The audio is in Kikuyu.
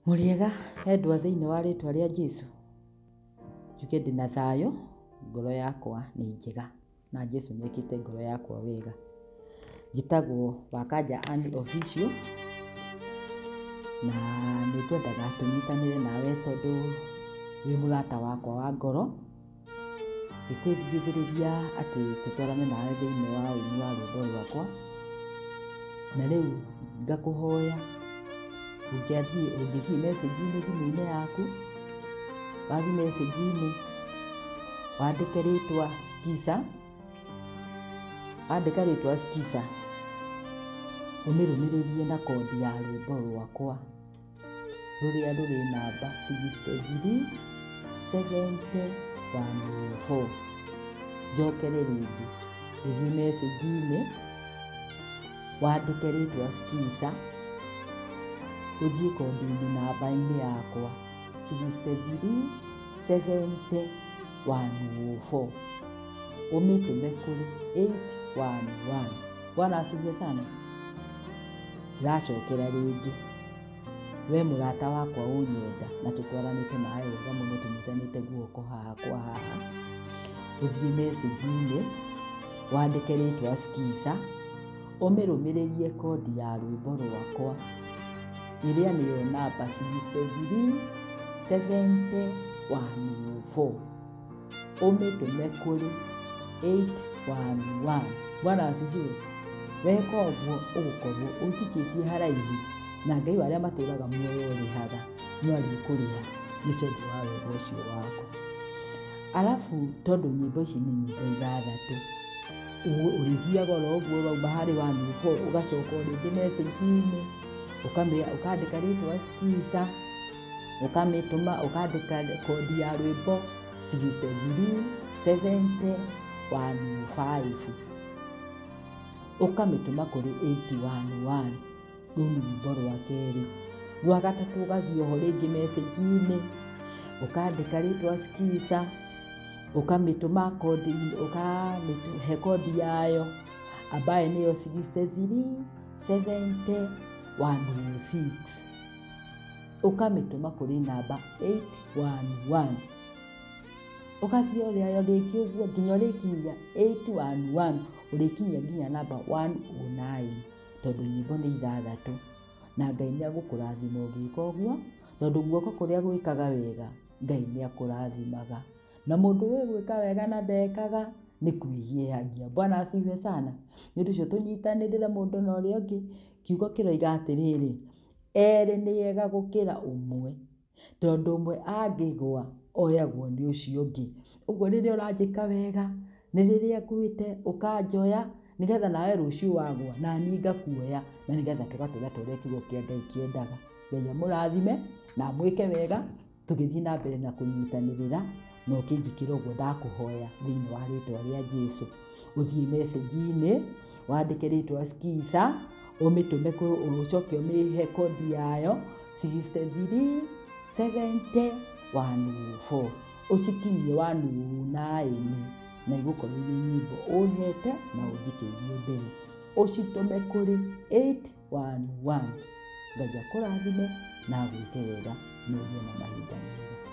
Mũrĩega endwa thĩinĩ wa rĩtwa rĩa Jesũ. Njuge ndĩna thayũ, ngoro yakwa nĩ njega na Jesũ nĩ ekĩte ngoro yakwa wega. Njĩtagwo Wakanja Ann Official na nĩ ngwendaga tũnyitanĩre nawe tondũ wĩ mũrata wakwa wa ngoro. Ngĩkwĩringithĩrĩria atĩ tũtwarane nawe thĩinĩ wa ũini wa rwĩmbo rwakwa. Na rĩu ngakũhoya ũngĩathiĩ ũngĩthiĩ message-inĩ thimũ-inĩ yaku, wathiĩ message-inĩ wandĩke rĩtwa Skiza, wandĩka rĩtwa Skiza, ũmĩrũmĩrĩrie na kondi ya rwĩmbo rwakwa rũrĩa rũrĩ namba 63 70 104. Njokere rĩngĩ, ũthiĩ message-inĩ wandĩke rĩtwa Skiza, ũthiĩ kondi-inĩ namba-inĩ yakwa 63 70 104 ũmĩtũme kũrĩ 811. Bwana asifiwe sana. Ndĩracokera rĩngĩ, we mũrata wakwa ũnyenda na tũtwaranĩte nawe wega mũno tũnyitanĩte guoko haha kwa haha, ũthiĩ message-inĩ wandĩke rĩtwa Skiza, ũmĩrũmĩrĩrie kondi ya rwĩmbo rwakwa ĩrĩa nĩyo namba 63 70 104 ũmĩtũme kũrĩ 811. Bwana asifiwe. Weka ũguo ũgũkorwo ũnjikĩtie haraihu na Ngai wa arĩa matũraga muoyo ũrĩhaga no arĩkũrĩha nĩ tondũ wa wega ũcio waku. Arabu tondũ nyĩmbo ici nĩ nyĩmbo ithathatũ, ũrĩthiaga oro ũguo wauma harĩ 104 ũgacoka o rĩngĩ message-inĩ ũkandĩka rĩtwa Skiza, ũkamĩtũma ũkandĩka kondi ya rwĩmbo 63 70 105 ũkamĩtũma kũrĩ 811. Rũu nĩ rwĩmbo rwa kerĩ. Rwa gatatũ ũgathiĩ oho rĩngĩ message-inĩ ũkandĩka rĩtwa Skiza, ũkamĩtũma kondi, ũkamĩhe kondi yayo ambayo nĩyo 63 70 106 ũkamĩtũma kũrĩ namba 811. Ũgathiĩ o rĩngĩ ũguo nginya ũrĩkinyia 811, ũrĩkinyia nginya namba 109 tondũ nyĩmbo nĩ ithathatũ. Na Ngai nĩ agũkũrathima ũgĩka ũguo, tondũ guoko kũrĩa gwĩkaga wega Ngai nĩ akũrathimaga. Na mũndũ ũĩ gwĩka wega na ndekaga nĩ kwĩyehagia. Bwana asifiwe sana. Nĩ ũndũ ũcio tũnyitanĩrĩre mũndũ na ũrĩa ũngĩ. Kiugo kĩroiga atĩrĩrĩ, erĩ nĩ ega gũkĩra ũmwe, tondũ ũmwe angĩgwa oyagwo nĩ ũcio ũngĩ. Ũguo rĩrĩa ũranjĩka wega, nĩ rĩrĩa ngwĩte ũkanjoya, nĩgetha nawe rũciũ wagwa naniĩ ngakuoya, na nĩgetha tũgatũra ta ũrĩa kiugo kĩa Ngai kĩendaga. Ngai amũrathime na amwĩke wega, tũgĩthiĩ na mbere na kũnyitanĩrĩra, na ũkĩnjĩkĩra ũguo ndakũhoya thĩinĩ wa rĩtwa rĩa Jesũ. Ũthiĩ message-inĩ wandĩke rĩtwa Skiza, ũmĩtũme ũcoke ũmĩhe kondi yayo 63 70 104 ũcikinyie 109 na igũkorwo irĩ nyĩmbo ũhete na ũnjikĩirie mbere. Ũcitũme kũrĩ 811. Ngai akũrathime na agwĩke wega na ũgĩe na mahinda mega.